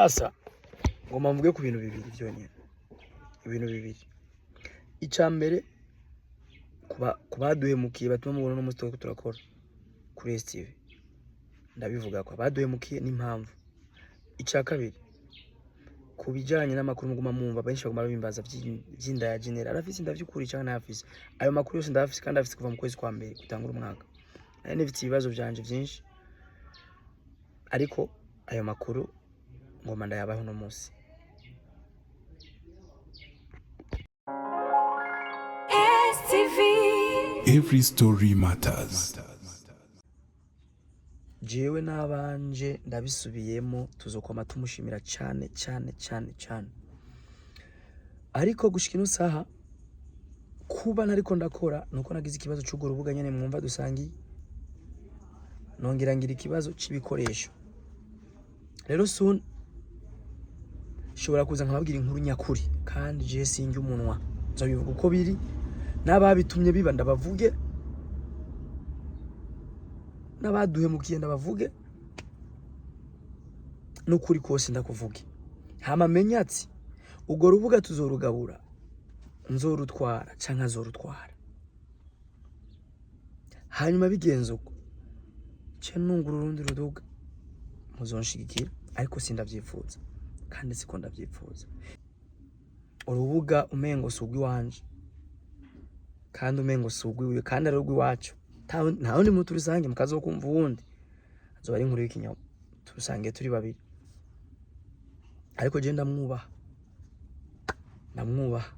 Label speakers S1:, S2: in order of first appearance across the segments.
S1: Sasa ngomba mvuge ku bintu bibiri vyonyene, ibintu bibiri. Ica mbere, kuba kubaduhemukiye batuma mubona uno munsi turiko turakora kuri STV, ndabivuga ko abaduhemukiye n'impamvu. Ica kabiri, ku bijanye n'amakuru muguma mwumva, benshi baguma babimbaza vy'inda ya General, arafise inda vy'ukuri canke ntayafise? Ayo makuru yose ndayafise, kandi afise kuva mu kwezi kwa mbere gutangura umwaka. Nari nifise ibibazo vyanje vyinshi, ariko ayo makuru ngoma ndayabaho uno munsi.
S2: STV.
S3: Every story matters.
S1: Jewe n'abanje ndabisubiyemo, tuzokwama tumushimira cane cane cane cane. Ariko gushika ino saha, kuba ntariko ndakora nuko nagize ikibazo c'urwo rubuga nyene mwumva dusangiye, nongera ngira ikibazo c'ibikoresho. Rero soon nshobora kuza nkababwira inkuru nyakuri, kandi je sinjya umunwa, nzobivuga uko biri, n'ababitumye biba ndabavuge, n'abaduhemukiye ndabavuge, n'ukuri kose ndakuvuge. Hama menye ati urwo rubuga tuzorugabura, nzorutwara canke azorutwara. Hanyuma bigenze uko, ce nungura urundi ruduga, muzonshigikira, ariko sindavyifuza kandi siko ndavyifuza. Urubuga umengo si urw'iwanje, kandi umengo si urwiwiwe, kandi ari urw'iwacu. Nta wundi muntu turusange, mukazokumva uwundi azoba ari inkuru y'ikinyoma. Turusange turi babiri, ariko je ndamwubaha, ndamwubaha.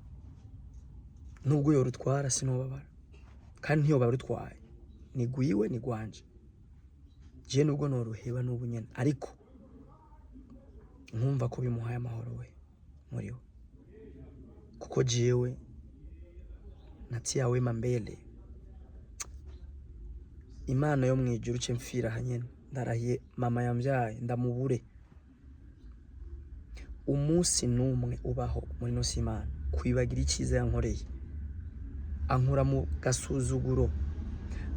S1: Nubwo yorutwara sinobabara, kandi ntiyoba rutwaye, ni gwiwe, ni gwanje. Je nubwo noruheba n'ubu nyene, ariko nkumva ko bimuhaye amahoro we muri we, kuko jewe natia wema mbele. Imana yo mwijuru, ce mfira hanyene, ndarahiye mama yambyaye, ndamubure umunsi n'umwe ubaho muri no si Imana kwibagira icyiza yankoreye, ankura mu gasuzuguro,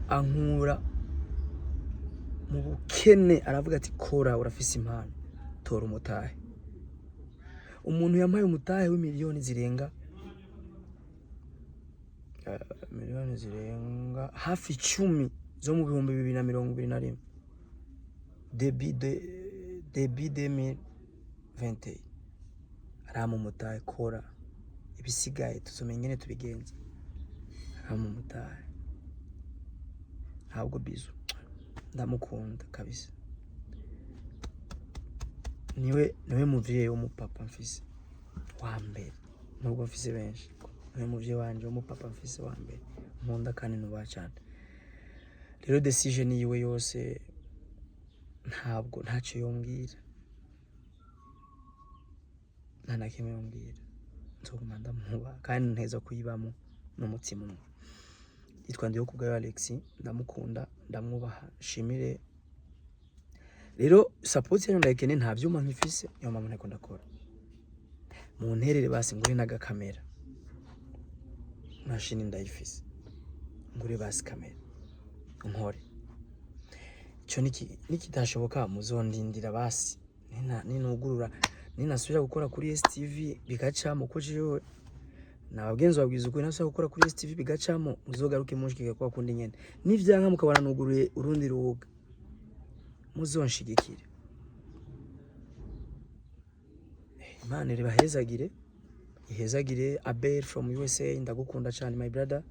S1: ankura mu bukene, aravuga ati: "Kora, urafise impano, tora umutahe." Umuntu yampaye umutahe w'imiliyoni zirenga miliyoni zirenga hafi 10 zo mu 2021, début 2021, arampa umutahe: "Kora, ibisigaye tuzomenya ingene tubigenza." Arampa umutahe. Ntabwo bizu, ndamukunda kabisa. Niwe muvyeyi w'umupapa mfise wa mbere, nubwo mfise benshi, niwe muvyeyi wanje w'umupapa mfise wa mbere nkunda kandi nubaha cane. Rero decision yiwe yose, ntabwo ntacyo yombwira, nta na kimwe yombwira, nzoguma ndamwubaha kandi nteza kuyibamo n'umutima umwe. Yitwa Ndihokubwayo Alex, ndamukunda, ndamwubaha. Shimire rero, support yanyu ndayikeneye. Nta vyuma nkifise, niyo mpamvu ntako ndakora. Mu nterere basi ngure n'agakamera, mashini ndayifise, ngure basi kamera nkore. Ico nikitashoboka, muzondindira basi ninugurura, ninasubira gukora kuri STV bigacamo, ko jewe nababwiye, nzobabwiza ukuri, nasubira gukora kuri STV bigacamo, muzogaruke munshigikire kwa kundi nyene. Nivyanka mukabona nuguruye urundi rubuga, muzonshigikire. Imana iribahezagire, ihezagire Abel from USA, ndagukunda cyane my brother.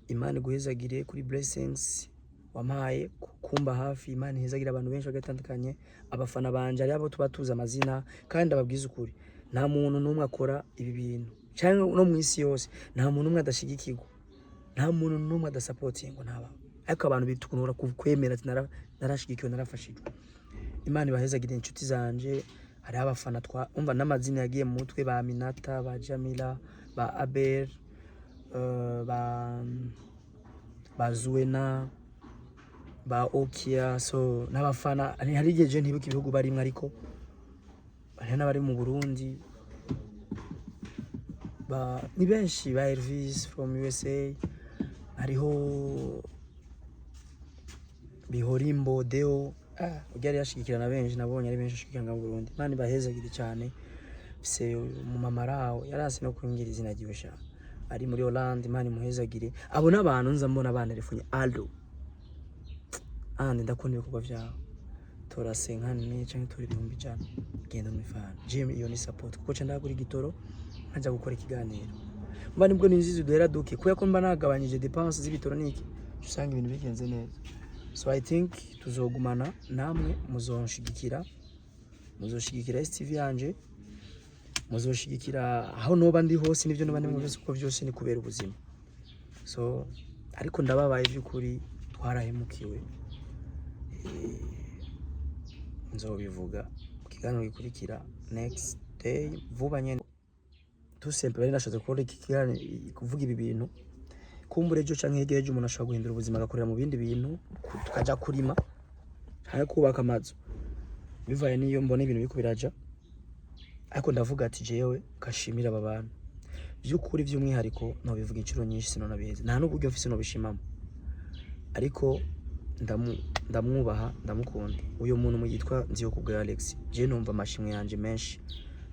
S1: Imana iguhezagire kuri blessings wampaye kumba hafi. Imana ihezagire abantu benshi bagatandukanye, abafana banje, ari abo tuba tuzi amazina. Kandi ndababwiza ukuri, nta muntu n'umwe akora ibi bintu cyangwa no mu isi yose, nta muntu n'umwe adashigikirwa, nta muntu n'umwe adasapotingwa, ntabaho. Ariko abantu bitunura kwemera ati: "Narashigikiwe, narafashijwe." Imana ibahezagire, inshuti zanje. Hariho abafana twa umva n'amazina yagiye mu mutwe, ba Minata, ba Jamila, ba Abel, ba Zuena, ba Okia. So n'abafana hari igihe je ntibuka ibihugu barimwo, ariko hariho n'abari mu Burundi, ba ni benshi, ba Elvis from USA, hariho Bihorimbo Deo. Ah, ujya yari yashigikirana benshi, nabonye ari benshi ashigikira mu Burundi. Imana ibahezagire cyane. Mfise umumama araho yarasi no kwingira izina ryiwe sha, ari muri Hollande. Imana imuhezagire. Abo n'abantu nza mbona bantelefone: "Allo andi, ndakunda ibikorwa vyawe, tora 50 mille canke tora 100,000, genda muri fana gym." Iyo ni support, kuko ca ndagura igitoro nkaja gukora ikiganiro, mba nibwo ninziza duhera duke, kubera ko mba nagabanyije dépenses z'ibitoro niki, usanga ibintu bigenze neza. So I think tuzogumana namwe, muzonshigikira, muzoshigikira STV yanje, muzoshigikira aho noba ndi hose n'ibyo noba ndimo byose, kuko byose ni kubera ubuzima. So ariko ndababaye by'ukuri, twarahemukiwe. Nzobivuga mu kiganiro gikurikira next day, vuba nyene. Tout simple, bari nashatse gukora iki kiganiro kuvuga ibi bintu. Kumbura ejo canke hirya y'ejo umuntu ashobora guhindura ubuzima, agakorera mu bindi bintu, tukaja kurima canke kubaka amazu, bivaye n'iyo mbona ibintu biriko biraja. Ariko ndavuga ati jewe kashimira aba bantu by'ukuri, by'umwihariko nobivuga inshuro nyinshi sinonabiheze, nta n'uburyo mfise nobishimamo, ariko ndamwubaha, ndamukunda uyu muntu yitwa Nziyokubwayo Alex. Je numva amashimwe yanje menshi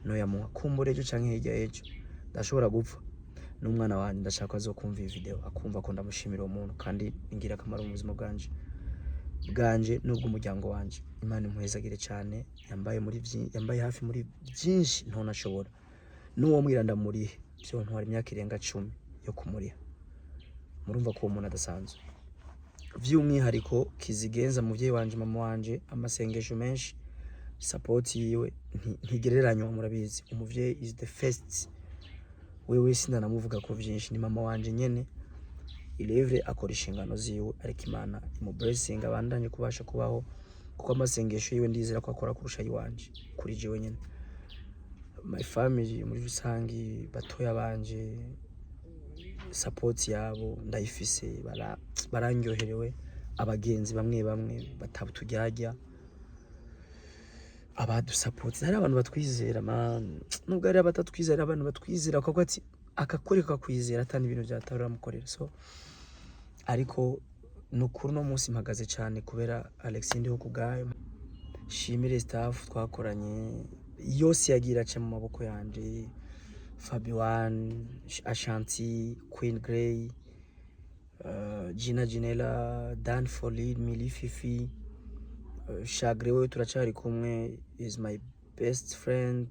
S1: noyamuha. Kumbura ejo canke hirya y'ejo ndashobora gupfa, n'umwana wanje ndashaka ko azokumva iyi video, akumva ko ndamushimira uwo muntu, kandi ingirakamaro mu buzima bwanje n'ubw'umuryango wanje. Imana imuhezagire cyane, yambaye hafi muri byinshi ntonashobora n'uwo mwira ndamurihe byo ntwara imyaka irenga 10 yo kumuriha. Murumva ko uwo muntu adasanzwe. By'umwihariko Kizigenza, muvyeyi wanje, mama wanje, amasengesho menshi, support yiwe ntigereranywa. Murabizi, umuvyeyi is the first. Wewe sinanamuvuga ko vyinshi, ni mama wanje nyene. Ilevre akora inshingano ziwe, ariko Imana imu blessing, abandanye kubasha kubaho, kuko amasengesho yiwe ndizera ko akora kurusha ayiwanje kuri jewe nyene. My family muri rusangi, batoya banje, support yabo ndayifise, barandyoherewe. Abagenzi bamwe bamwe bataturyarya, abadusapoti, hari abantu batwizera man, nubwo hari abatatwizera, abantu batwizera bakavuga ati akakwereka kakwizera atani ibintu byatari uramukorera. So ariko ni ukuri, uno munsi mpagaze cyane kubera Alex ndiho kubwayo. Shimire staff twakoranye yose yagira aca mu maboko yanje: Fabian, Ashanti, Queen Grey, Gina Ginella, Dan Folid, Mili Fifi, Shagre we turacari kumwe, is my best friend,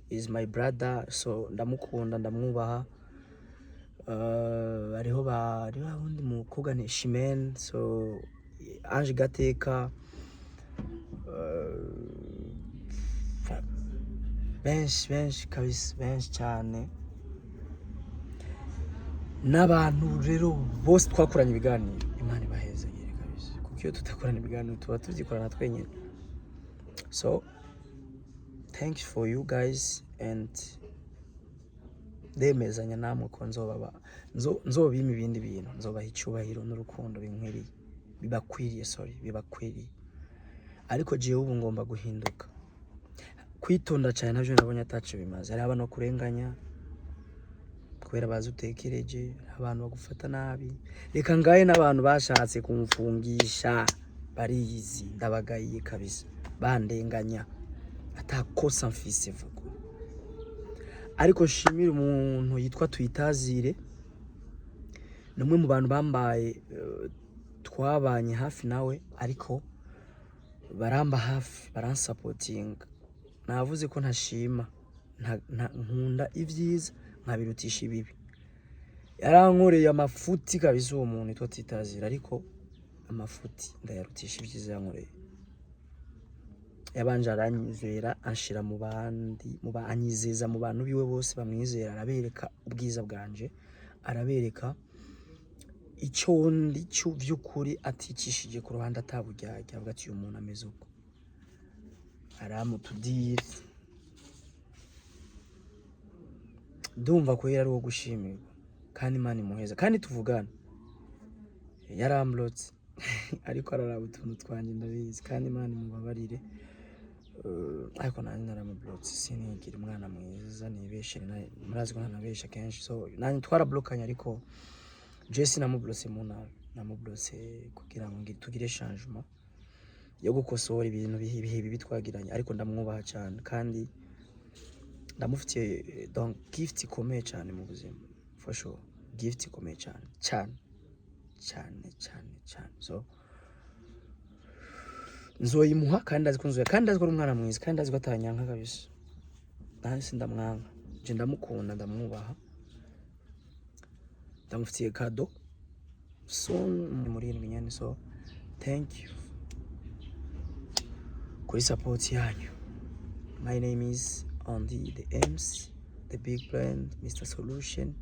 S1: is my brother, so ndamukunda, ndamwubaha. Hariho ba hariho undi mukobwa ni Chimene, so Ange Gateka, benshi benshi kabisa, benshi cyane. N'abantu rero bose twakoranye ibiganiro, Imana ibahezagire kabisa, kuko iyo tudakorana ibiganiro tuba tubyikorana twenyine. So thanks for you guys, and ndemezanya namwe ko nzobaba nzobima ibindi bintu, nzobaha icyubahiro n'urukundo binkwiriye, bibakwiriye, sorry, bibakwiriye. Ariko jewe ubu ngomba guhinduka, kwitonda cyane navyo nabonye ataco bimaze. Hari abantu bakurenganya kubera bazi utekereje, abantu bagufata nabi. Reka ngaye n'abantu bashatse kumfungisha bariyizi, ndabagayiye kabisa, bandenganya atakosa mfise vuga. Ariko nshimire umuntu yitwa Tuyitazire, ni umwe mu bantu bambaye, twabanye hafi nawe, ariko baramba hafi, baransapotinga. Navuze ko ntashima, nkunda ibyiza nkabirutisha ibibi. Yarankoreye amafuti kabisa uwo muntu yitwa Tuyitazire, ariko amafuti ndayarutisha ibyiza yankoreye. Yabanje aranyizera, anshira mu bandi, anyizeza mu bantu biwe bose bamwizera, arabereka ubwiza bwanje, arabereka icyo ndi cyo by'ukuri, aticishije ku ruhande, ataburyarya, avuga ati uyu muntu ameze uko, aramutudire. Ndumva ko yari uwo gushimirwa, kandi Imana imuheza. Kandi tuvugana yaramburotse, ariko araraba utuntu twanjye, ndabizi, kandi Imana imubabarire. Ariko nanjye naramublotse, sinigira umwana mwiza nibeshe, murazi ko ntanabesha kenshi. So nanjye twarablokanye, ariko je sinamublotse mu nabi, namublotse kugira ngo tugire changement. Yo gukosora ibintu ibihe bibi twagiranye, ariko ndamwubaha cyane kandi ndamufitiye donc gift ikomeye cyane mu buzima, for sure, gift ikomeye cyane cyane cyane cyane cyane. So nzoyimuha kandi azi ko nzoya, kandi azi ko ari umwana mwiza, kandi azi ko atanyanka kabisa. Nanjye sindamwanka, je ndamukunda, ndamwubaha, ndamufitiye cadeau soon muri indwi nyene. So thank you kuri support yanyu. My name is Andy the MC, the big brand, Mr Solution.